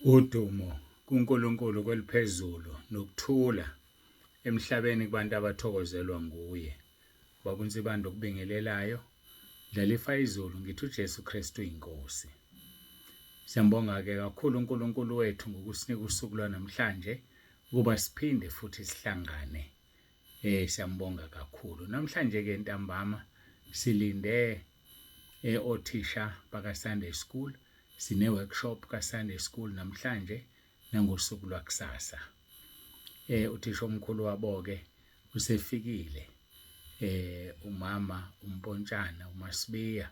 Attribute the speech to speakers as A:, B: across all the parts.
A: Udumo kuNkulunkulu kweliphezulu nokuthula emhlabeni kubantu abathokozelwa nguye. Baba uNsibande okubingelelayo, Ndlalifa izulu ngithi uJesu Kristu inkosi. Siyambonga-ke kakhulu uNkulunkulu wethu ngokusinika usuku lwanamhlanje ukuba siphinde futhi sihlangane. Siyambonga kakhulu. Namhlanje-ke ntambama silinde othisha baka Sunday School. Sine workshop ka Sunday School namhlanje nangosuku lwakusasa. Uthisha omkhulu wabo-ke usefikile, umama uMpontshana uMasibiya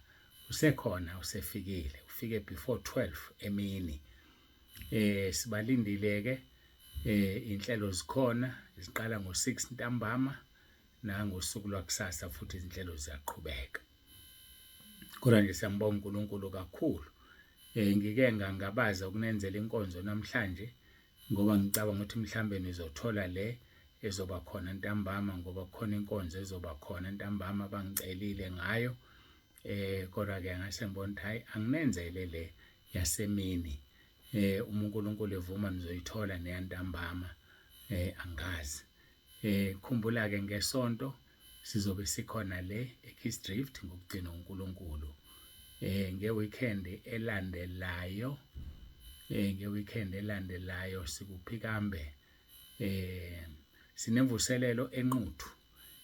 A: usekhona, usefikile, ufike before 12 emini. Sibalindile-ke, inhlelo zikhona ziqala ngo-6 ntambama nangosuku lwakusasa futhi izinhlelo ziyaqhubeka. Kodwa nje siyambonga uNkulunkulu kakhulu. Ngike ngangabaza ukunenzela inkonzo namhlanje ngoba ngicabanga ukuthi mhlambe nizothola le ezoba khona ntambama, ngoba kukhona inkonzo ezoba khona ntambama bangicelile ngayo. Kodwa ke ngase ngibona ukuthi hayi, anginenzele le yasemini. Uma uNkulunkulu evuma nizoyithola neyantambama, angazi. Khumbula ke ngesonto sizobe sikhona le eKeys Drift ngokugcina uNkulunkulu. Ngeweekend elandelayo, ngeweekend elandelayo sikuphikambe, sinemvuselelo eNquthu.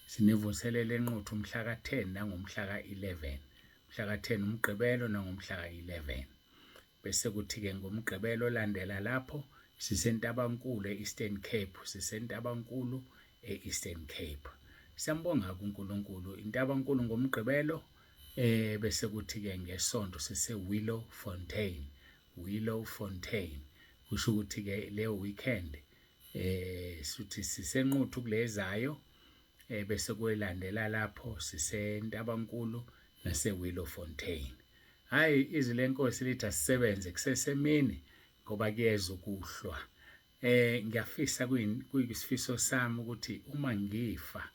A: Sinemvuselelo eNquthu mhla ka-10 nangomhla ka-11. Mhla ka-10 uMgqibelo nangomhla ka-11. Bese kuthi-ke ngoMgqibelo olandela lapho siseNtabankulu e-Eastern Cape, siseNtabankulu e-Eastern Cape. Siyambonga kuNkulunkulu. INtabankulu ngoMgqibelo, bese kuthi-ke ngesonto sise Willow Fontaine. Willow Fontaine. Kusho ukuthi-ke leyo weekend sithi siseNquthu kulezayo, bese kuyelandela lapho siseNtabankulu nase Willow Fontaine. Hayi, izwi lenkosi lithi asisebenze kusesemini ngoba kuyeza ukuhlwa. Ngiyafisa, kuyisifiso sami ukuthi uma ngifa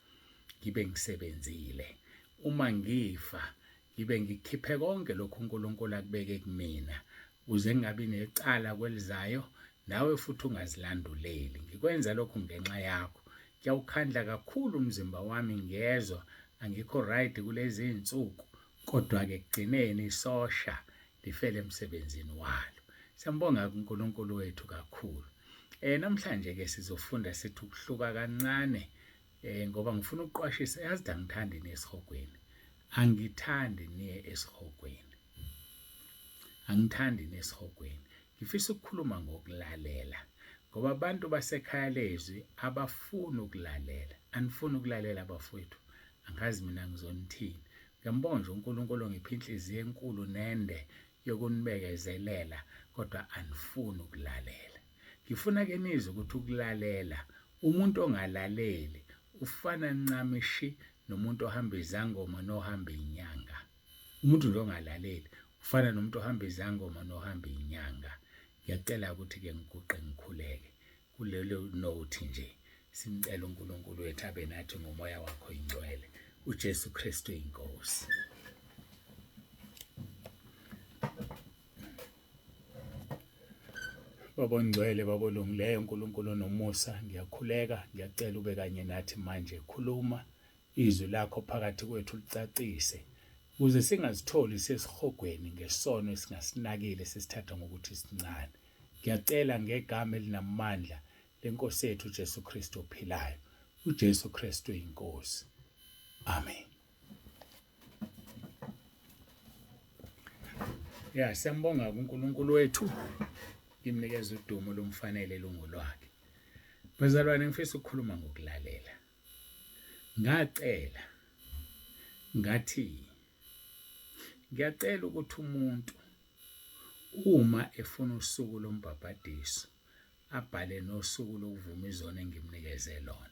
A: ngibe ngisebenzile. Uma ngifa ngibe ngikhiphe konke lokhu uNkulunkulu akubeke kumina, ukuze ngingabi necala kwelizayo, nawe futhi ungazilanduleli. Ngikwenza lokhu ngenxa yakho. Kuyawukhandla kakhulu umzimba wami, ngiyezwa angikho right kulezi zinsuku, kodwa ke ekugcineni isosha lifele emsebenzini walo. Siyambonga uNkulunkulu wethu kakhulu. Namhlanje ke sizofunda sithi ukuhluka kancane, ngoba ngifuna ukuqwashisa. Yazi angithandi niye esihogweni. Angithandi niye esihogweni. Angithandi niye esihogweni. Ngifisa ukukhuluma ngokulalela, ngoba abantu basekhaya lezwi abafuni ukulalela. Anifuni ukulalela bafowethu. Angazi mina ngizonithini. Ngiyambonga nje uNkulunkulu ongipha inhliziyo enkulu nende yokunibekezelela, kodwa anifuni ukulalela. Ngifuna ke nizwe ukuthi ukulalela, umuntu ongalaleli ufana ncamishi nomuntu ohamba izangoma nohamba inyanga. Umuntu nje ongalaleli ufana nomuntu ohamba izangoma nohamba inyanga. Ngiyacela ukuthi ke ngiguqe ngikhuleke kulelo note nje, simcela uNkulunkulu wethu abe nathi ngomoya wakho ingcwele, uJesu Kristu inkosi. Baba ongcwele, Baba olungileyo, uNkulunkulu onomusa, ngiyakhuleka, ngiyacela ube kanye nathi manje. Khuluma izwi lakho phakathi kwethu, licacise ukuze singazitholi sesihogweni ngesono esingasinakile sesithatha ngokuthi sincane. Ngiyacela ngegama elinamandla lenkosi yethu uJesu Kristu ophilayo, uJesu Kristu inkosi. Amen. Ya, siyambonga kuNkulunkulu wethu, ngimnikeza udumo lomfanele lungolwakhe. Bazalwane, ngifisa ukukhuluma ngokulalela. Ngacela ngathi ngiyacela ukuthi umuntu uma efuna usuku lombhabhadiso abhale nosuku lokuvuma izono engimnikeze lona.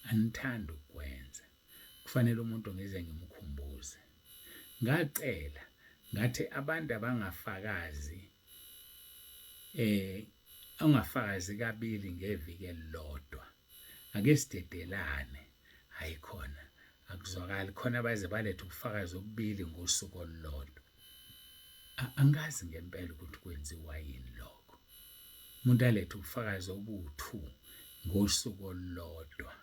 A: Anithandi ukukwenza. Kufanele umuntu ngize ngimkhumbuze. Ngacela ngathi abantu abangafakazi, ungafakazi kabili ngeviki elilodwa. Ake sidedelane. Hayi khona akuzwakali, khona baze balethe ubufakazi obubili ngosuku olulodwa. Angazi ngempela ukuthi kwenziwa yini lokho. Umuntu alethe ubufakazi obuwu-two ngosuku olulodwa.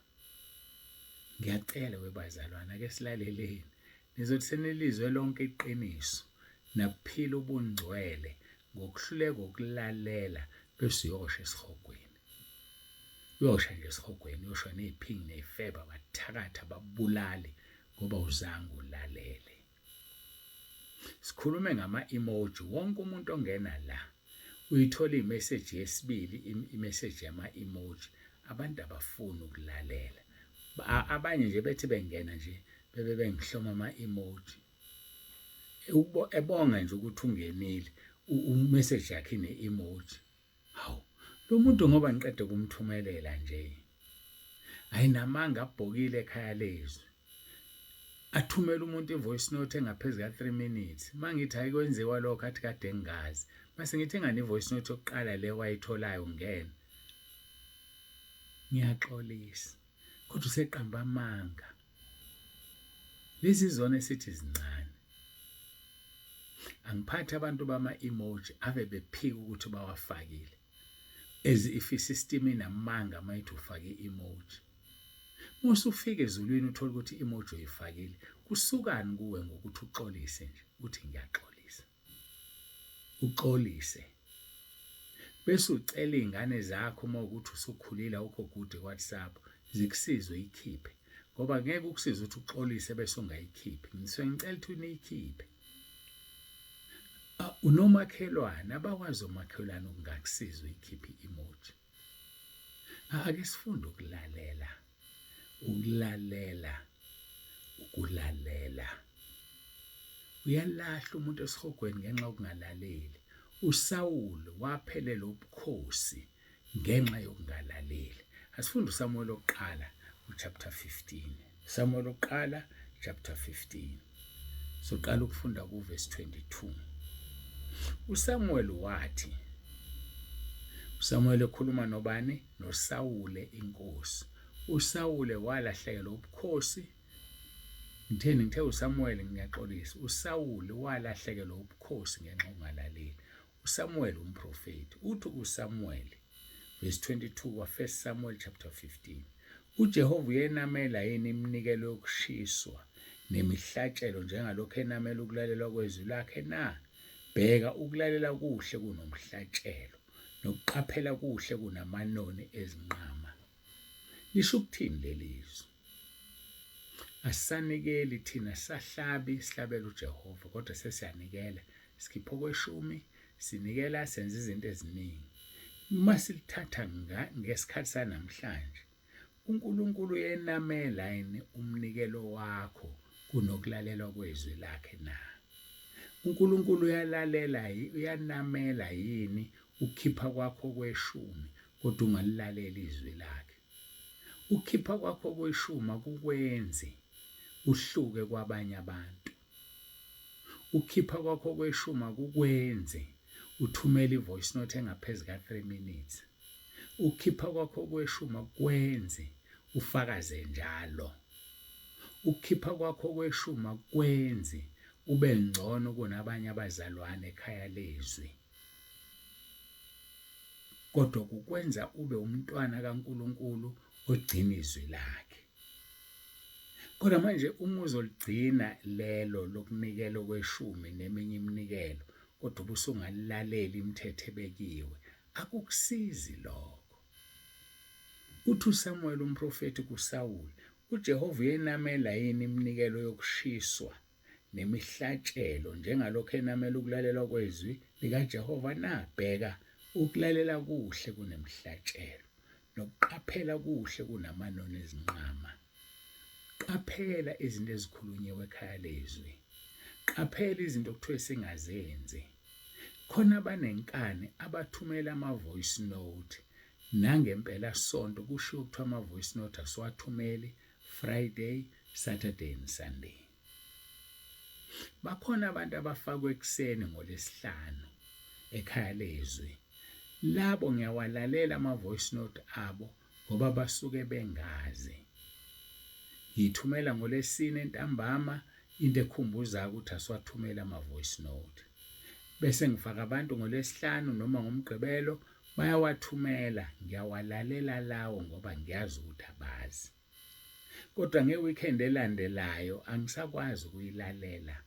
A: Ngiyacela webazalwane ake silaleleni. Nizothi senilizwe lonke iqiniso naphila ubungcwele ngokuhluleka ukulalela bese uyosha esihogweni. Uyosha nje esihogweni, uyosha ney'phingi ney'febe, abathakathi, ababulali ngoba awuzange ulalele. Sikhulume ngama-emoji, wonke umuntu ongena la uyithola imeseji yesibili, imeseji yama-emoji. Abantu abafuni ukulalela. Abanye nje bethi bengena nje bebe bengihloma ama-emoji. Ebonga nje ukuthi ungenile, umeseji yakhe ine-emoji. Hawu, lo muntu ngoba ngiqede kumthumelela nje. Ayinamanga abhokile ekhaya lezwi. Athumele umuntu i-voice note engaphezu ka-3 minutes. Mangithi ayikwenziwa lokho athi kade ngingazi. Mase ngithi engani i-voice note yokuqala le wayitholayo ngena. Ngiyaxolisa. Kodwa useqamba amanga. Lezi zona esithi zincane. Angiphathi abantu bama-emoji ave bephika ukuthi bawafakile. As if i-system inamanga mayithi ufake i-emoji. Musufika ezulwini uthola ukuthi i-emoji uyifakile, kusukani kuwe ngokuthi uxolise nje, uthi ngiyaxolisa. Uxolise. Bese ucela iy'ngane zakho uma ukuthi usukhulile awukho good ku-WhatsApp zikusize uyikhiphe ngoba ngeke ukusize ukuthi uxolise bese ungayikhiphi. Ngisuke ngicela ukuthi niyikhiphe. Unomakhelwane abakwazi omakhelwane ukungakusiza uyikhiphe i-emoji. Ake sifunde ukulalela, ukulalela, ukulalela. Uyalahla umuntu esihogweni ngenxa yokungalaleli. USawulu waphelelwa ubukhosi ngenxa yokungalaleli. Asifunde uSamuweli wokuqala uchapter 15. Samuweli wokuqala chapter 15. Soqala ukufunda kuvesi 22. USamuweli wathi, uSamuweli ekhuluma nobani? NoSawule inkosi. uSawule walahlekelwa ubukhosi. Ngitheni? Ngithe uSamuweli, ngiyaxolisa. uSawule walahlekelwa ubukhosi ngenxa yokungalaleli. uSamuweli umprofeti uthi uSamuweli verse 22 wa 1 Samuel chapter 15 uJehova uyenamela yini iminikelo yokushiswa nemihlatshelo njengalokho enamela ukulalelwa kwezwi lakhe na? Bheka, ukulalela kuhle kunomhlatshelo, nokuqaphela kuhle kunamanoni ezinqama. Lisho ukuthini leli zwi? Asisanikeli thina sahlabi sihlabela uJehova, kodwa sesiyanikela sikhipha okweshumi, sinikela senza izinto eziningi. Uma silithatha ngesikhathi sanamhlanje, uNkulunkulu uyenamela yini umnikelo wakho kunokulalelwa kwezwi lakhe na? uNkulunkulu uyalalela uyanamela yini ukukhipha kwakho kweshumi kodwa ungalilaleli izwi lakhe? Ukukhipha kwakho kweshumi akukwenzi uhluke kwabanye abantu. Ukukhipha kwakho kweshumi akukwenzi uthumele i-voice note engaphezu ka-3 minutes. Ukukhipha kwakho kweshumi akukwenzi ufakaze njalo. Ukukhipha kwakho kweshumi akukwenzi ube ngcono kunabanye abazalwane ekhaya lezwi. Kodwa kukwenza ube umntwana kaNkulunkulu ogcina izwi lakhe. Kodwa manje uma uzoligcina lelo lokunikela okweshumi neminye iminikelo kodwa ubusungalilaleli imithetho ebekiwe, akukusizi lokho. Uthi uSamuweli umprofethi kuSawuli, uJehova uyenamela yini iminikelo yokushiswa nemihlatshelo njengalokho enamela ukulalelwa kwezwi likaJehova na? Bheka, ukulalela kuhle kunemihlatshelo, nokuqaphela kuhle kunamanoni ezinqama. Qaphela izinto ezikhulunyiwe ekhaya lezwi. Qaphela izinto okuthiwe singazenzi. Khona abanenkani abathumela ama-voice note nangempela sonto kushiwo kuthiwa ama-voice note asiwathumeli Friday, Saturday and Sunday. Bakhona abantu abafakwe ekuseni ngoLwesihlanu ekhaya lezwi. Labo ngiyawalalela ama-voice note abo ngoba basuke bengazi. Ngiyithumela ngoLwesine ntambama into ekhumbuzayo ukuthi asiwathumele ama-voice note. Bese ngifaka abantu ngoLwesihlanu noma ngoMgqibelo Bayawathumela, ngiyawalalela lawo ngoba ngiyazi ukuthi abazi. Kodwa nge-weekend elandelayo angisakwazi ukuyilalela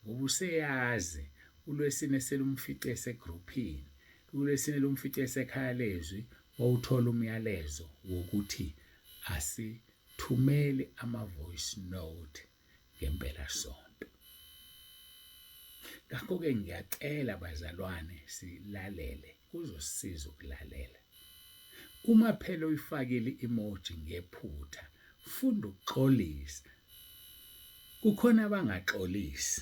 A: ngoba useyazi uLwesine selumfice esegruphini, uLwesine lumfice esekhaya lezwi, wawuthola umyalezo wokuthi asithumeli ama-voice note ngempelasonto. Ngakho-ke ngiyacela bazalwane silalele, kuzosisiza ukulalela. Uma phela uyifakile i-emoji ngephutha, funda ukuxolisa. Kukhona abangaxolisi.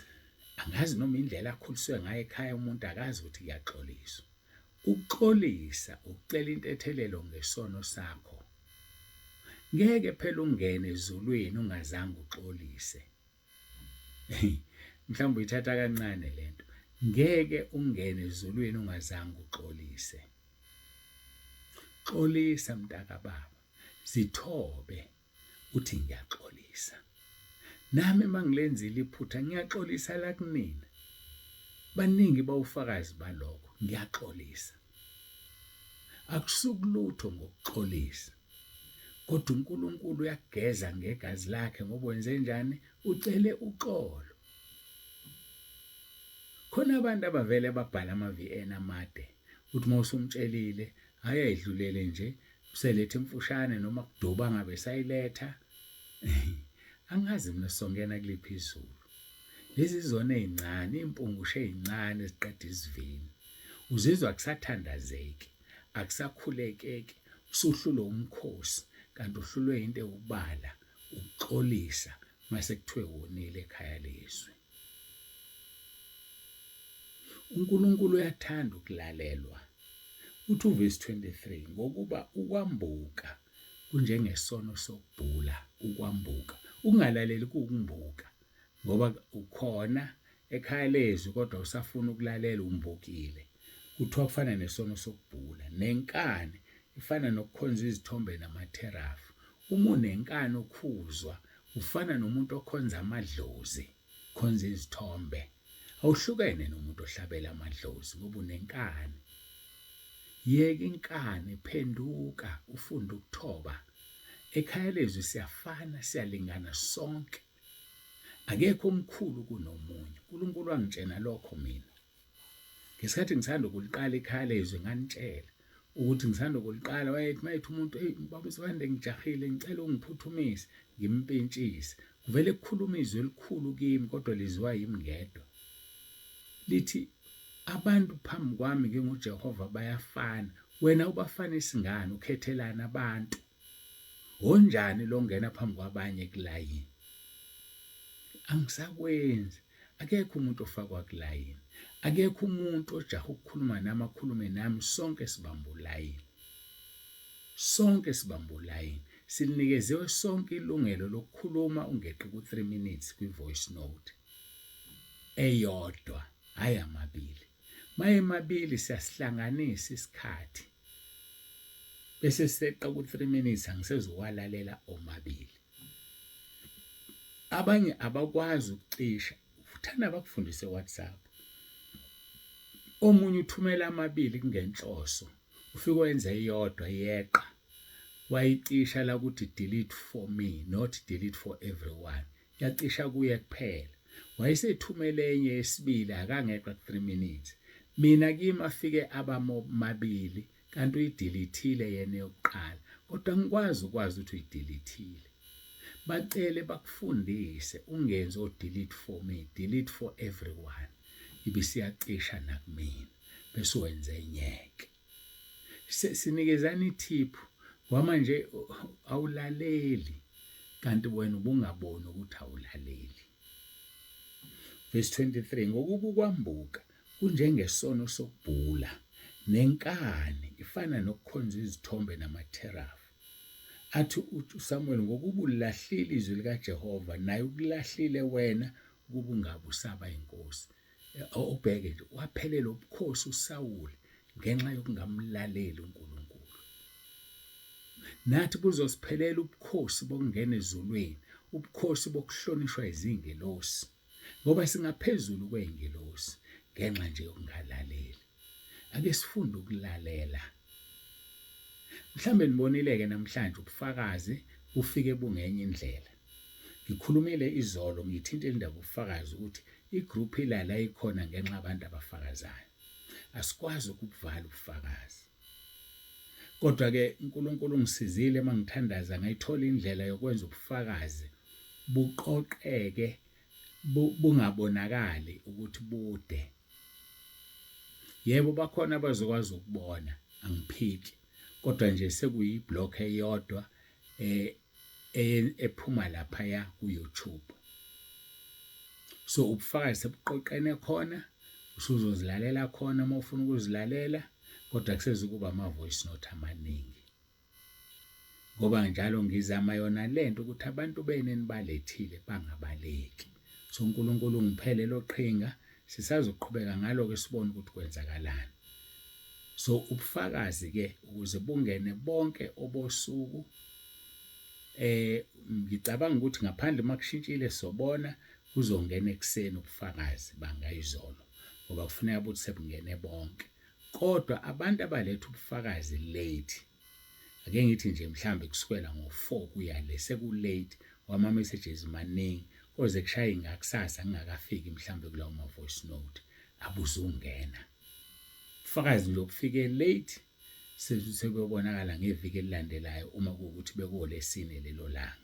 A: Angazi noma indlela akhuliswe ngayo ekhaya umuntu akazi ukuthi kuyaxoliswa. Ukuxolisa ukucela intethelelo ngesono sakho. Ngeke phela ungene ezulwini ungazange uxolise. Mhlawumbe uyithatha kancane lento. Ngeke ungene ezulwini ungazange uxolise. Xolisa mntakababa, zithobe uthi ngiyaxolisa. Nami mangilenzile iphutha ngiyaxolisa la kunina. Baningi bawufakazi balokho, ngiyaxolisa. Akusuki lutho ngokuxolisa. Kodwa uNkulunkulu uyakugeza ngegazi lakhe ngoba wenze njani? Ucele uxolo. Khona abantu abavele babhala ama-VN amade uthi uma usumtshelile hhayi ayidlulele nje useletha imfushane noma kuduba ngabe sayiletha. Angazi mina songena kuliphi izulu. Lezi zona ezincane, impungushe ezincane eziqeda isivini. Uzizwa kusathandazeki, akusakhulekeki, usuhlulwe umkhosi kanti uhlulwe into ewubala, ukuxolisa mase kuthiwe wonile ekhaya lezwi. UNkulunkulu uyathanda ukulalelwa. Uthi uvesi 23 ngokuba ukwambuka kunjengesono sokubhula, ukwambuka. Ukungalaleli kuwukumbuka ngoba ukhona ekhaya lezwi kodwa usafuna ukulalela umbukile. Kuthiwa kufana nesono sokubhula. Nenkani ifana nokukhonza izithombe namatherafu. Uma unenkani ukhuzwa ufana nomuntu okhonza amadlozi, khonza izithombe. Awuhlukene nomuntu ohlabela amadlozi ngoba unenkani. Yeka inkani, phenduka, ufunde ukuthoba. Ekhaya lezwi siyafana, siyalingana sonke. Akekho omkhulu kunomunye. uNkulunkulu wangitshena lokho mina. Ngesikhathi ngisanda ukuliqala ikhaya lezwi nganitshela ukuthi ngisanda ukuliqala wayethi mayethi umuntu hey baba uSibande ngijahile ngicela ungiphuthumise ngimpintshise. Kuvele kukhuluma izwi elikhulu kimi kodwa lizwiwa yimi ngedwa. Lithi abantu phambi kwami nginguJehova bayafana wena ubafanisi ngani ukhethelana abantu. Onjani lo ngena phambi kwabanye kulayini? Angisakwenzi. Akekho umuntu ofakwa kulayini. Akekho umuntu ojaha ukukhuluma nami akhulume nami sonke sibamba ulayini. Sonke sibamba ulayini. Silinikeziwe sonke ilungelo lokukhuluma ungeqi ku-3 minutes kwi-voice note. Eyodwa, hhayi amabili. Mayemabili siyasihlanganisa isikhathi. Bese seqa ku-3 minutes angisezuwalalela omabili. Abanye abakwazi ukucisha, uthanda bakufundise WhatsApp. Omunye uthumela amabili kungenhloso, ufike wenze eyodwa yeqa. Wayicisha la kuthi delete for me, not delete for everyone. Yacisha kuye kuphela. Wayesethumela enye yesibili akangeqa ku-3 minutes. Mina kimi afike abamabili kanti uyidilithile yena eyokuqala kodwa angikwazi ukwazi ukuthi uyidilithile. Bacele bakufundise ungenzi o-delete for me, delete for everyone. Ibisiyacisha nakumina bese wenze enyeke. Sinikezana ithiphu ngoba manje awulaleli kanti wena ubungaboni ukuthi awulaleli. Verse 23 ngokuba ukwambuka kunjengesono sokubhula nenkani ifana nokukhonza izithombe namatherafu. Athi uSamuel ngokuba ulahlile izwi likaJehova naye ukulahlile wena ukuba ungabe usaba inkosi. Ubheke nje waphelelwa ubukhosi uSawuli ngenxa yokungamlaleli uNkulunkulu. Nathi buzosiphelela ubukhosi bokungena ezulwini, ubukhosi bokuhlonishwa izingelosi ngoba singaphezulu kwey'ngelosi ngenxa nje yokungalaleli. Ake sifunde ukulalela. Mhlambe nibonile-ke namhlanje ubufakazi bufike bungenye indlela. Ngikhulumile izolo ngiyithintile indaba ubufakazi ukuthi igroup ilala ikhona ngenxa abantu abafakazayo. Asikwazi ukubuvala ubufakazi. Kodwa-ke uNkulunkulu ungisizile uma ngithandaza ngayithola indlela yokwenza ubufakazi buqoqeke bungabonakali ukuthi bude. Yebo, bakhona abazokwazi ukubona, angiphiki. Kodwa nje sekuyi-block eyodwa eh ephuma laphaya ku-YouTube. So ubufakazi sebuqoqene khona, usuzozilalela khona uma ufuna ukuzilalela, kodwa kusezukuba ama-voice note amaningi. Ngoba njalo ngizama yona lento ukuthi abantu benu enibalethile bangabaleki. So uNkulunkulu ungiphe lelo qhinga, sisazoqhubeka ngalo-ke sibone ukuthi kwenzakalani. So ubufakazi-ke ukuze bungene bonke obosuku ngicabanga ukuthi ngaphandle uma kushintshile sobona kuzongena ekuseni ubufakazi bangayizolo ngoba kufuneka ukuthi sebungene bonke. Kodwa abantu abaletha ubufakazi late, ake ngithi nje mhlambe kusukela ngo-4 kuya le seku-late wama-messages maningi koze kushaye ngakusasa ngingakafiki mhlambe kulawo ma-voice note abuzungena. Ubufakazi nje obufike late sekuyobonakala ngeviki elilandelayo uma kuwukuthi bekuwolesine lelo langa.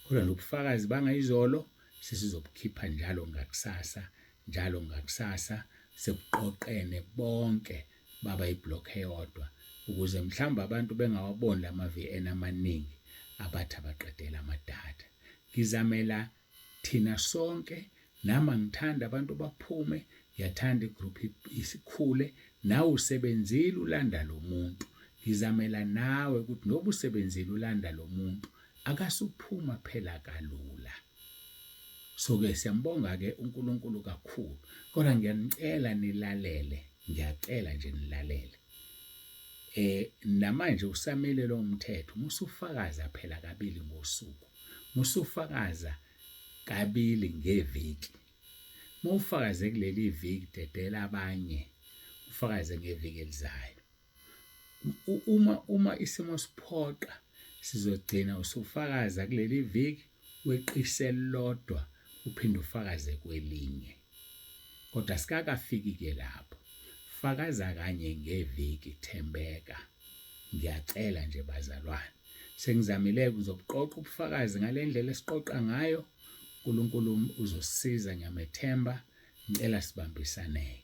A: Kodwa nje ubufakazi bangayizolo sesizobukhipha njalo ngakusasa njalo ngakusasa sekuqoqene bonke baba iblock eyodwa ukuze mhlawumbe abantu bengawaboni lama VN amaningi abathi abaqedela amadatha. Ngizamela thina sonke nami angithandi abantu baphume ngiyathanda igroup isikhule nawe usebenzile ulanda lo muntu ngizamela nawe ukuthi noba usebenzile ulanda lo muntu akasuphuma phela kalula. So ke siyambonga ke uNkulunkulu kakhulu. Kodwa ngiyanicela nilalele, ngiyacela nje nilalele. Namanje usamile lo mthetho, musufakaza phela kabili ngosuku. Musufakaza kabili ngeviki. Mawufakaze kuleli viki dedela abanye ufakaze ngeviki elizayo. Uma isimo siphoqa sizogcina usufakaza kuleli viki weqise elilodwa uphinde ufakaze kwelinye. Kodwa sikakafiki-ke lapho. Fakaza kanye ngeviki, thembeka. Ngiyacela nje bazalwane. Sengizamile-ke ngizobuqoqa ubufakazi ngale ndlela esiqoqa ngayo. uNkulunkulu uzosisiza ngiyamethemba. Ngicela sibambisaneke.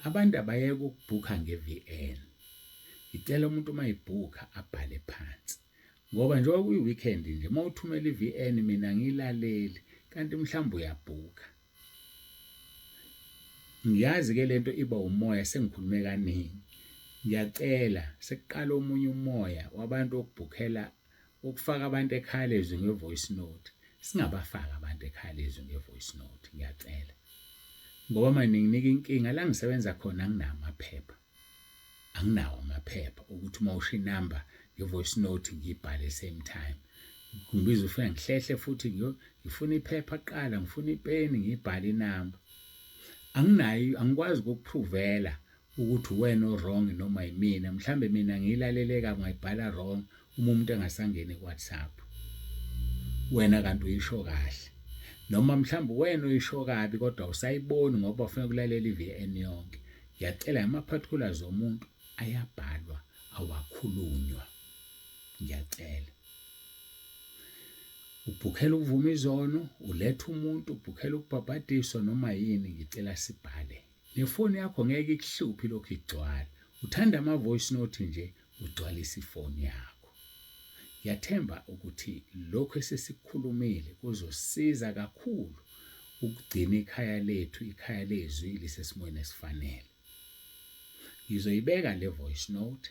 A: Abantu abayeke ukubhukha nge-VN. Ngicela umuntu uma ebhukha abhale phansi. Ngoba njengoba kuyi-weekend nje uma uthumela i-VN mina angiyilaleli kanti mhlawumbe uyabhukha. Ngiyazi ke lento iba umoya sengikhulume kaningi. Ngiyacela sekuqala omunye umoya wabantu wokubhukhela ukufaka abantu ekhaya lezwi nge-voice note. Singabafaki abantu ekhaya lezwi nge-voice note ngiyacela. Ngoba manje ninginika inkinga la ngisebenza khona anginawo amaphepha. Anginawo amaphepha ukuthi uma usho inamba nge-voice note ngiyibhale same time. Ngibiza ufike ngihlehle futhi ngifuna iphepha kuqala, ngifuna ipeni ngiyibhale inamba. Anginayo angikwazi ukukuphruvela ukuthi uwena o-wrong noma yimina. Mhlambe mina ngiyilalele kabi ngayibhala wrong uma umuntu engasangeni ku-WhatsApp. Wena kanti uyisho kahle. Noma mhlawumbe wena uyisho kabi kodwa awusayiboni ngoba ufuna ukulalela i-VN yonke. Ngiyacela ama-particulars omuntu ayabhalwa awakhulunywa. Ngiyacela. Ubhukhela ukuvuma izono, uletha umuntu, ubhukhela ukubhabhadiswa noma yini, ngicela sibhale. Nefoni yakho ngeke ikuhluphe ilokhu igcwala. Uthanda ama-voice note nje, ugcwalisa ifoni yakho. Ngiyathemba ukuthi lokhu esesikukhulumile kuzosiza kakhulu ukugcina ikhaya lethu, ikhaya lezwi lisesimweni esifanele. Ngizoyibeka le voice note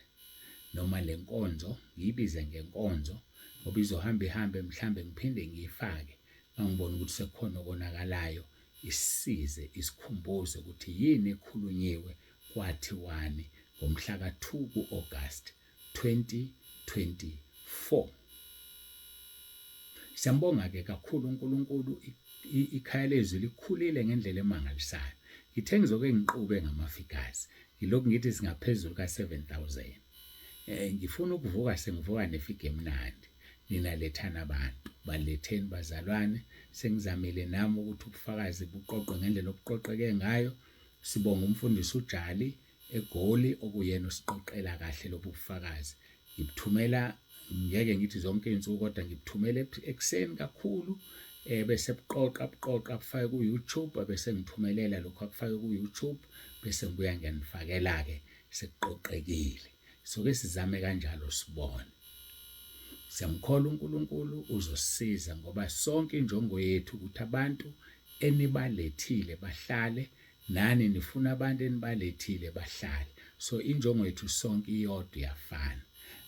A: noma le nkonzo, ngiyibize ngenkonzo ngoba izohamba ihambe mhlambe ngiphinde ngiyifake mangibona ukuthi sekukhona okonakalayo isisize isikhumbuze ukuthi yini ekhulunyiwe kwathiwani ngomhla ka-2 ku-August 2024. Siyambonga-ke kakhulu uNkulunkulu, ikhaya lezwi likhulile ngendlela emangalisayo. Ngithe ngizoke ngiqube ngama-figures, ngilokhu ngithi singaphezulu ka-7000. Ngifuna ukuvuka sengivuka nefigi emnandi. Nina lethani abantu, baletheni bazalwane. Sengizamile nami ukuthi ubufakazi buqoqwe ngendlela obuqoqeke ngayo. Sibonga umfundisi uJali eGoli okuyena osiqoqela kahle lobu bufakazi. Ngibuthumela ngeke ngithi zonke izinsuku kodwa ngibuthumela ekuseni kakhulu bese buqoqa buqoqa bufake ku-YouTube bese ngithumelela lokhu akufake ku-YouTube bese ngibuya ngiyanifakela-ke sekuqoqekile. Soke sizame kanjalo sibone. Siyamkholwa uNkulunkulu uzosisiza ngoba sonke injongo yethu ukuthi abantu enibalethile bahlale nani nifuna abantu enibalethile bahlale. So injongo yethu sonke iyodwa iyafana.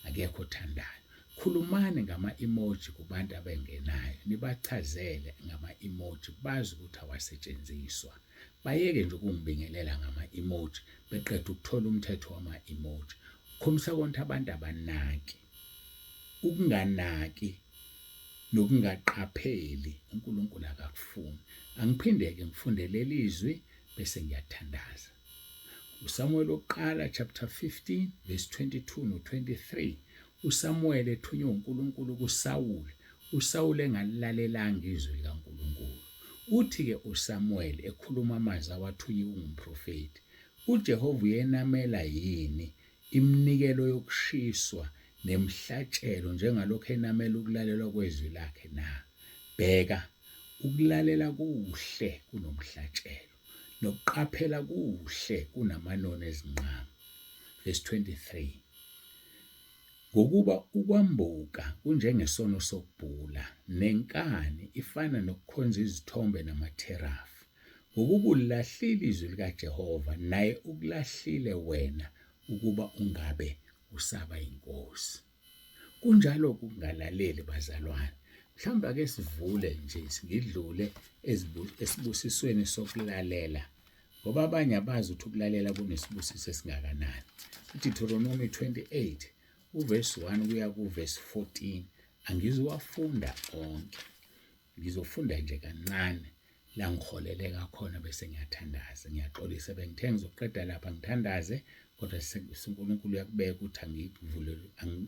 A: Akekho othandayo. Khulumani ngama-emoji kubantu abengenayo, nibachazele ngama-emoji bazi ukuthi awasetshenziswa. Bayeke nje ukungibingelela ngama-emoji beqeda ukuthola umthetho wama-emoji. Ukukhombisa konke abantu abanaki. Ukunganaki nokungaqapheli uNkulunkulu akakufuni. Angiphinde-ke ngifunde leli zwi bese ngiyathandaza. USamuweli wokuqala chapter 15 verse 22 no 23 uSamuweli ethunywe uNkulunkulu kuSawuli, uSawuli engalilalelanga izwi likaNkulunkulu. Uthi-ke uSamuweli ekhuluma amazwi awathunyiwe ungumprofethi, uJehova uyenamela yini iminikelo yokushiswa nemihlatshelo njengalokhu enamela ukulalelwa kwezwi lakhe na? Bheka, ukulalela kuhle kunomhlatshelo, nokuqaphela kuhle kunamanoni ezinqama. Verse 23. Ngokuba ukwambuka kunjengesono sokubhula, nenkani ifana nokukhonza izithombe namatherafi. Ngokuba ulilahlile izwi likaJehova, naye ukulahlile wena ukuba ungabe usaba yinkosi. Kunjalo ukungalaleli bazalwane. Mhlawumbe ake sivule nje ngidlule esibusisweni sokulalela ngoba abanye abazi ukuthi ukulalela kunesibusiso esingakanani. IDeuteronomy 28 uvesi 1 kuya kuvesi 14 angizuwafunda onke. Ngizofunda nje kancane la ngiholeleka khona bese ngiyathandaza. Ngiyaxolisa bengithe ngizoqeda lapha ngithandaze kodwa uNkulunkulu uyakubeka ukuthi angivule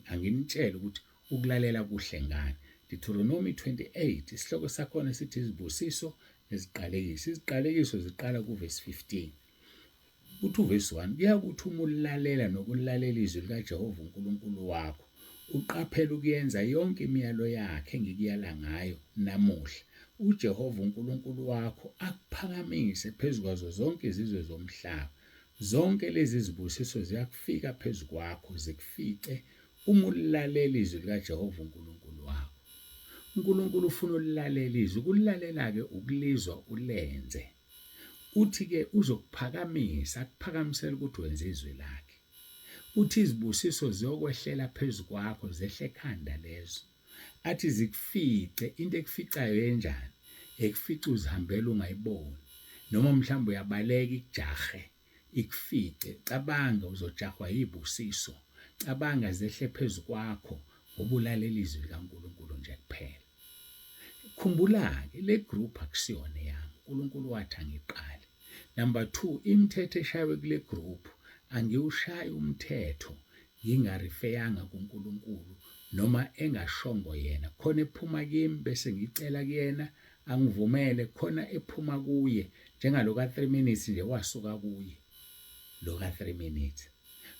A: anginitshele ukuthi ukulalela kuhle ngani. Deuteronomy 28 isihloko sakhona sithi izibusiso neziqalekiso. Iziqalekiso ziqala kuvesi 15. Uthi uvesi 1 kuyakuthi uma ulalela nokulalela izwi likaJehova uNkulunkulu wakho, uqaphele ukuyenza yonke imiyalo yakhe engikuyala ngayo namuhla, uJehova uNkulunkulu wakho akuphakamise phezu kwazo zonke izizwe zomhlaba. Zonke lezi zibusiso ziyakufika phezu kwakho zikufice uma ulilalela izwi likaJehova uNkulunkulu wakho. uNkulunkulu ufuna ulilalela izwi. Ukulilalela-ke ukulizwa ulenze. Uthi-ke uzokuphakamisa, akuphakamisele ukuthi wenze izwi lakhe. Uthi izibusiso ziyokwehlela phezu kwakho, zehle ekhanda lezo. Athi zikufice, into ekuficayo enjani? Ekufica uzihambela ungayiboni. Noma mhlawumbe uyabaleka ikujahe, ikufice. Cabanga uzojahwa yibusiso. Cabanga zehle phezu kwakho ngoba ulalela izwi likaNkulunkulu nje kuphela. Khumbula-ke le group akusiyona eyami. uNkulunkulu wathi angiqale. Number 2, imithetho eshaywe kule group angiwushayi umthetho ngingarifeyanga kuNkulunkulu noma engashongo yena. Khona ephuma kimi bese ngicela kuyena angivumele, khona ephuma kuye njengalo ka 3 minutes nje wasuka kuye lo ka 3 minutes.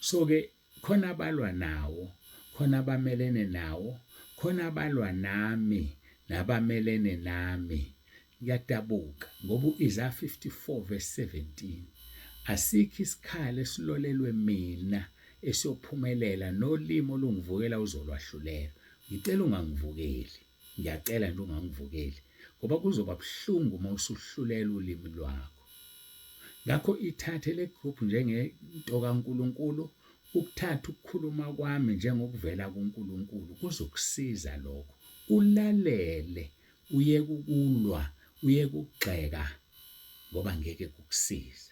A: So ke Khona abalwa nawo, khona abamelene nawo, khona abalwa nami nabamelene nami. Ngiyadabuka ngoba u-Isaya 54 verse 17 asikho isikhali esilolelwe mina esiyophumelela nolimi olungivukela uzolwahlulela. Ngicela ungangivukeli. Ngiyacela nje ungangivukeli ngoba kuzoba buhlungu uma usuhlulela ulimi lwakho. Ngakho ithathe le group njengento kaNkulunkulu, ukuthatha ukukhuluma kwami njengokuvela kuNkulunkulu kuzokusiza lokho. Ulalele, uyeke ukulwa, uyeke ukugxeka ngoba ngeke kukusize.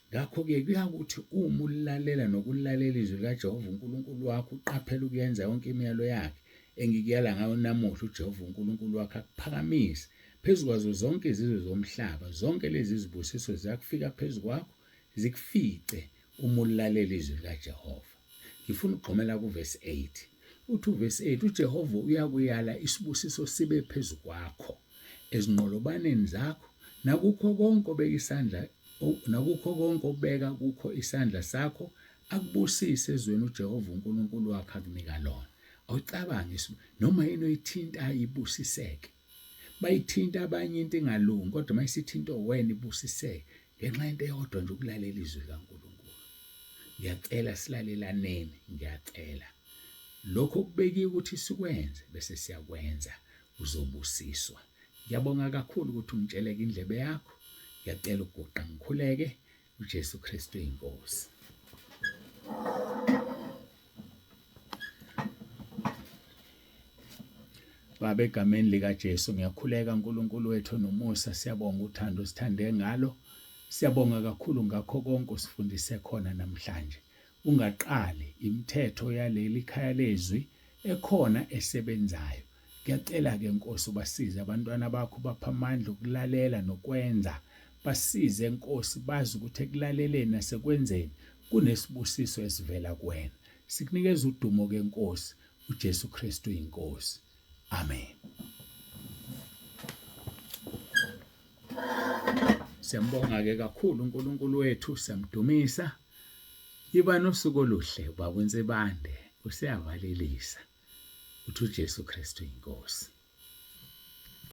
A: Ngakho-ke kuyakuthi uma ulilalela nokulalela izwi likaJehova uNkulunkulu wakho, uqaphele ukuyenza yonke imiyalo yakhe engikuyala ngayo namuhla, uJehova uNkulunkulu wakho akuphakamise phezu kwazo zonke izizwe zomhlaba. Zonke lezi zibusiso ziyakufika phezu kwakho, zikufice uma ulilalela izwi likaJehova. Ngifuna ukugxumela kuvesi 8. Uthi uvesi 8 uJehova uyakuyala isibusiso sibe phezu kwakho ezinqolobaneni zakho nakukho konke obeka isandla nakukho konke obeka kukho isandla sakho akubusise ezweni uJehova uNkulunkulu wakho akunika lona. Awucabange noma yini oyithintayo ibusiseke. Bayithinta abanye into ingalungi kodwa uma isithinta wena ibusiseke ngenxa yento eyodwa nje ukulalela izwi likaNkulunkulu. Ngiyacela silalelaneni, ngiyacela. Lokho okubekiwe ukuthi sikwenze bese siyakwenza uzobusiswa. Ngiyabonga kakhulu ukuthi ungitsheleke indlebe yakho. Ngiyacela ukuguqa ngikhuleke uJesu Kristu inkosi. Baba egameni likaJesu ngiyakhuleka uNkulunkulu wethu nomusa siyabonga uthando osithande ngalo siyabonga kakhulu ngakho konke osifundise khona namhlanje ungaqali imithetho yaleli khaya lezwi ekhona esebenzayo ngiyacela ke Nkosi ubasize abantwana bakho bapha amandla okulalela nokwenza basize Nkosi bazi ukuthi ekulaleleni nasekwenzeni kunesibusiso esivela kuwena sikunikeza udumo ke Nkosi uJesu Kristu inkosi. Amen. Siyambonga ke kakhulu uNkulunkulu wethu, siyamdumisa. Yiba nosuku oluhle baba uNsibande useyavalelisa. Uthi uJesu Kristu inkosi.